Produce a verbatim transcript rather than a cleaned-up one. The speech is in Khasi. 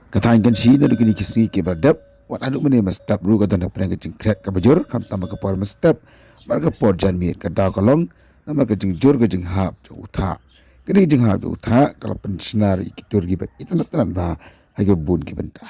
Ka thaiñ Kynshi naduh kine ki sngi kiba la dep, wat haduh mynne mynstep ruh ka don hapdeng ka jingkhret kaba jur, khamtam ha ka por mynstep bad ka por janmiet. Ka daw ka long namar ka jingjur ka jinghap jong u thah. Kane ka jinghap jong u thah ka la pynshna ïa ki tur kiba itynnad tynnad bha ha kiba bun ki bynta.